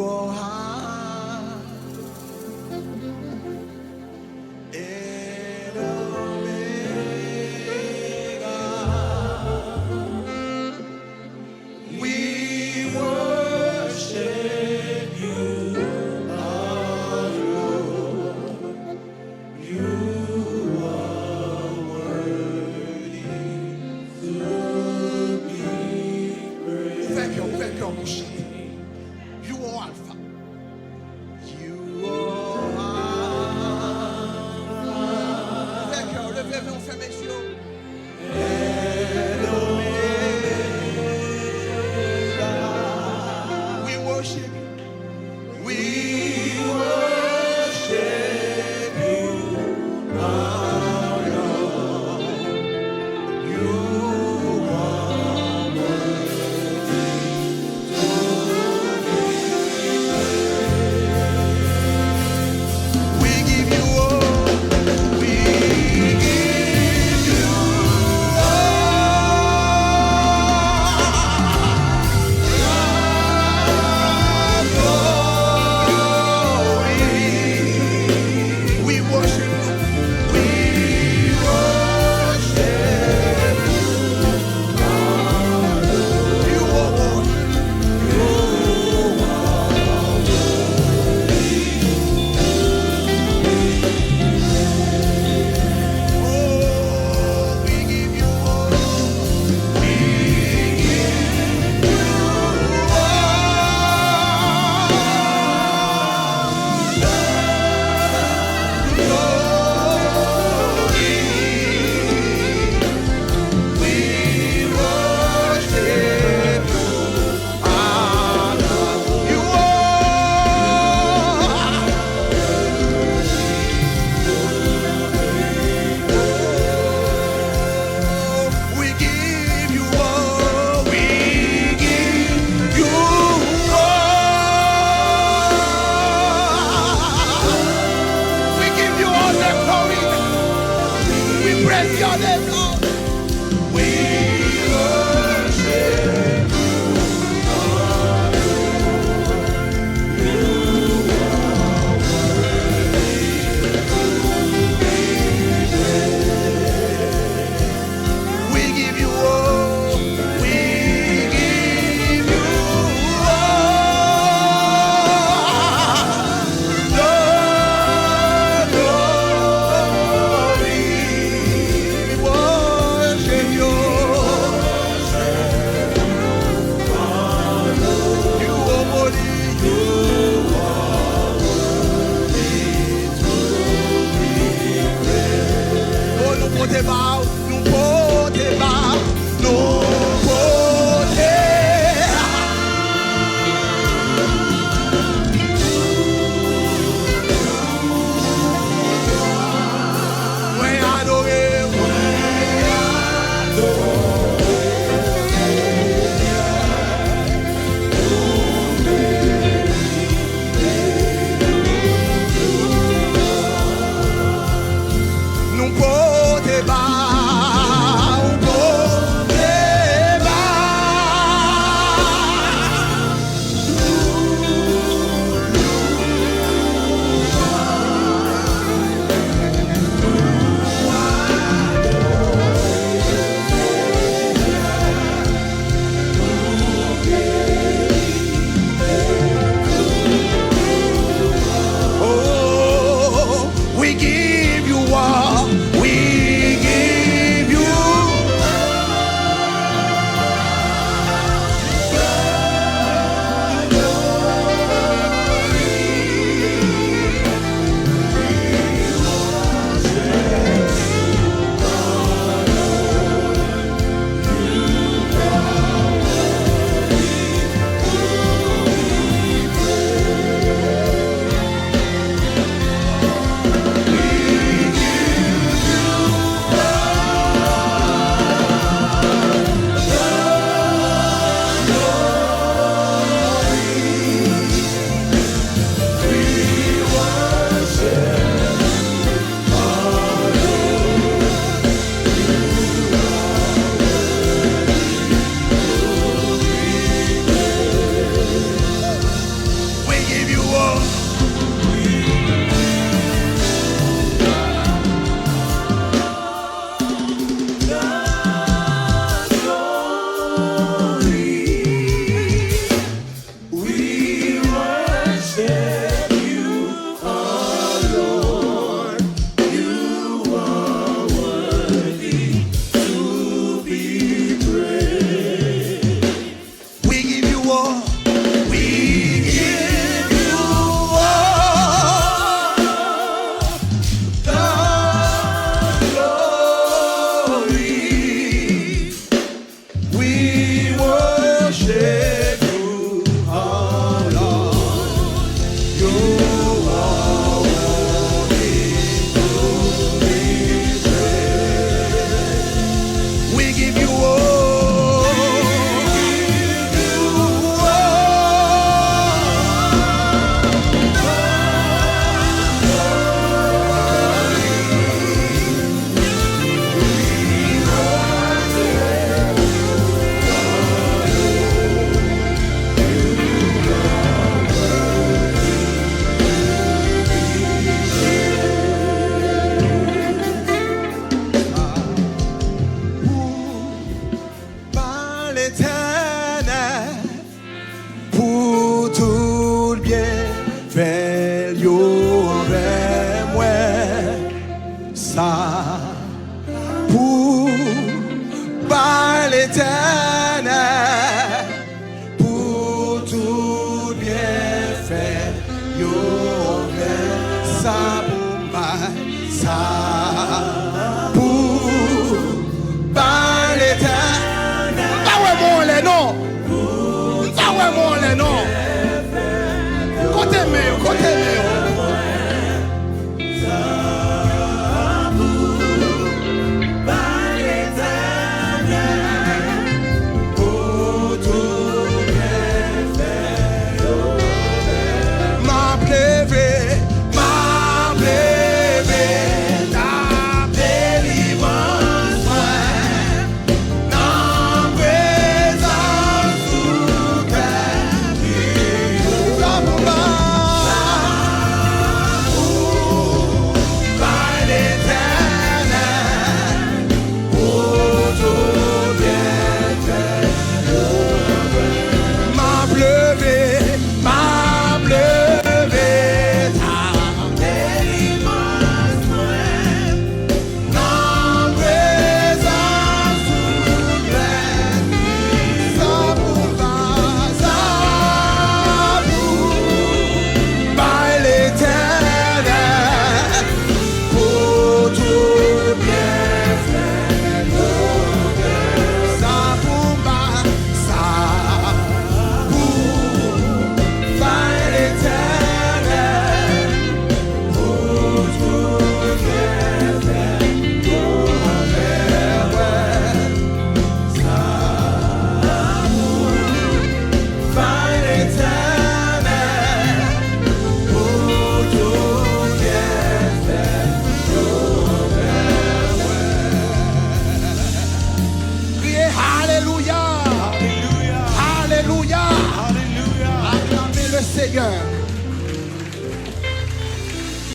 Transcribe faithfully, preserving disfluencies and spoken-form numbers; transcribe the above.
You are Alpha and Omega. We worship you, our Lord. You are worthy to be praised. Ouvè kè w, ouvè kè w, monchè. You are Alpha. Tout byenfè l yo anvè mwen. Sa pou bay Letènèl, pou tout byenfè yo anvè. Sa pou m bay, sa pou bay Letènèl. M pa wè mwen anlè non. M pa wè mwen anlè non. Kote men yo, kote men yo? M ap leve, m ap leve, nan delivrans mwen. Nan prezans ou, Pè, sa pou bay, sa pou bay Letènèl, pou tout byenfè. M ap leve, m ap leve, ta delivrans mwen. Nan prezans ou, Pè, sa pou bay, sa pou bay Letènèl, pou tout byenfè yo. Sa pou bay, sa pou bay Letènèl. Kriye alelouya! Alelouya! Alelouya! Alelouya! Aklame le Seyè!